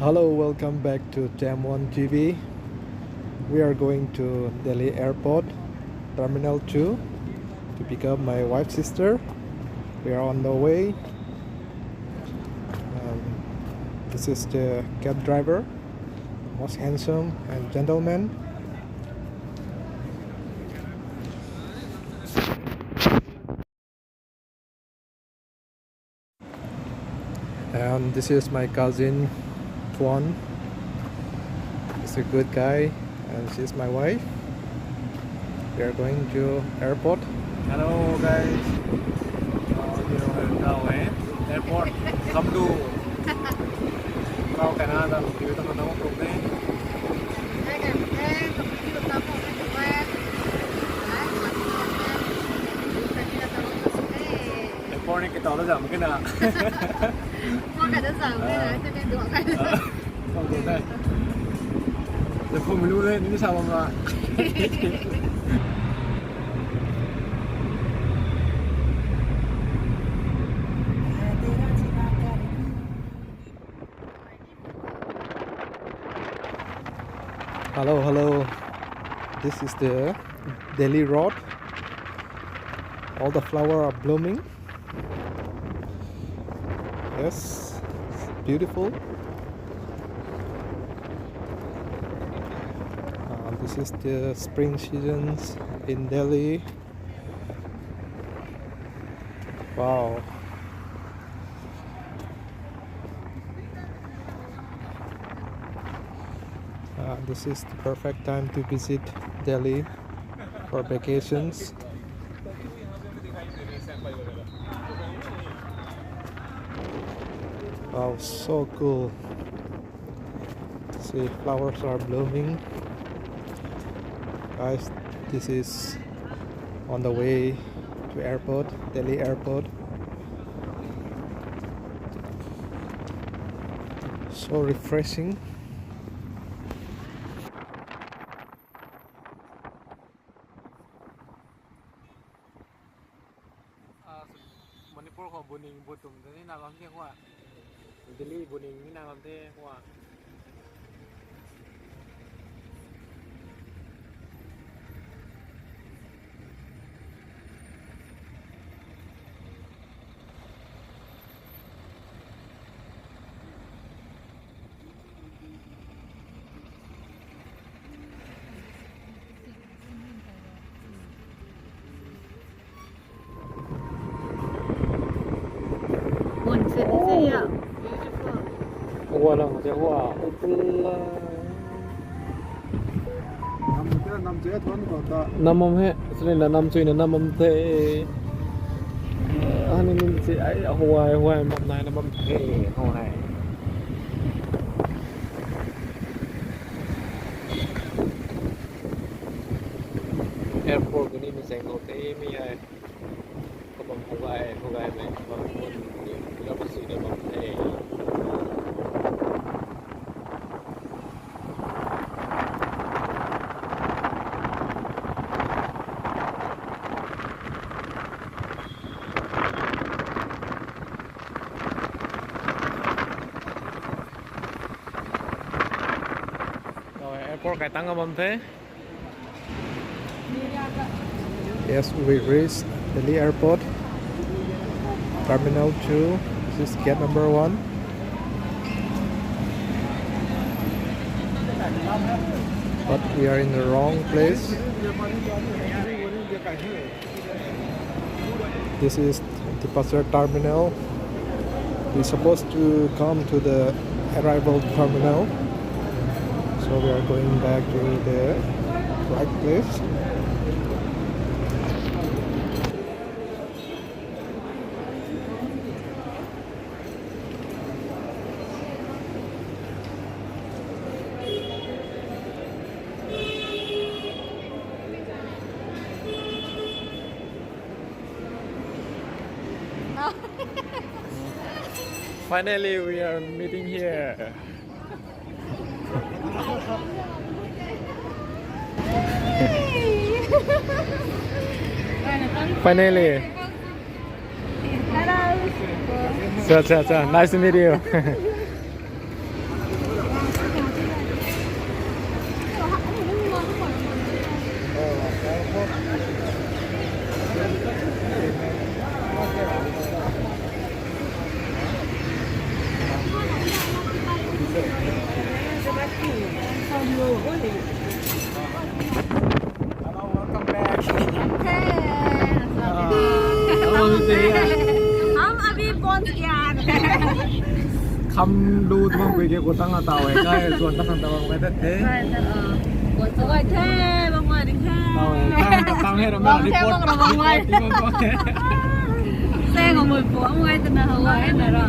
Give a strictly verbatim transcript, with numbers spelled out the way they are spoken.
Hello, welcome back to Tam One T V. We are going to Delhi Airport, Terminal two, to pick up my wife's sister. We are on the way. Um, this is the cab driver, most handsome and gentleman. And this is my cousin, Tuan. He's a good guy, and she's my wife. We are going to airport. Hello, guys. Uh, we are now at airport. Come to. Now, Canada, we are going to Airport ni kitau la zam kena. Mor ka da zam kena, ah, kena duak ka da. Ah. Kau duak dai. Zam phum lu le, ni sa bam la. Hello, hello. This is the Delhi road. All the flower are blooming. Yes, it's beautiful. Uh, this is the spring seasons in Delhi. Wow. Uh, this is the perfect time to visit Delhi for vacations. Wow, so cool. See, flowers are blooming. Guys, this is on the way to airport, Delhi airport. So refreshing. Ah, Manipur khou buning bu tum te ni na bam the khou. Delhi buning ni na bam the khou. Hua lang te hua. Nam te, nam te, thuan ko ta. Nam bam he, sini na nam chui na nam bam the. Ani ni si ai huai, huai bam nai na bam the, huai. Airport ni mi seng ko te mi ai. Kabam huai, huai mei, kabam kun, ni, ni, ni, ni, ni, ni. Airport kai tang bam the. Yes, we reached Delhi Airport, Terminal two. This is gate number one. But we are in the wrong place. This is departure terminal. We're supposed to come to the arrival terminal. So we are going back to the right place. Finally, we are meeting here. Finally. Hello. Cha, cha, cha. Nice to meet you. Hello, welcome back. हम अभी पहुंच गया। Kham lu tuang kui ke kutang na tau e kai zuan ta khang tau kai ta the. Kai ta, uh, kai the, bang kai the. Tau e, tang, tang he ram na report. Bang kai. Seng ngam mui puang kai ta na hou e na ra.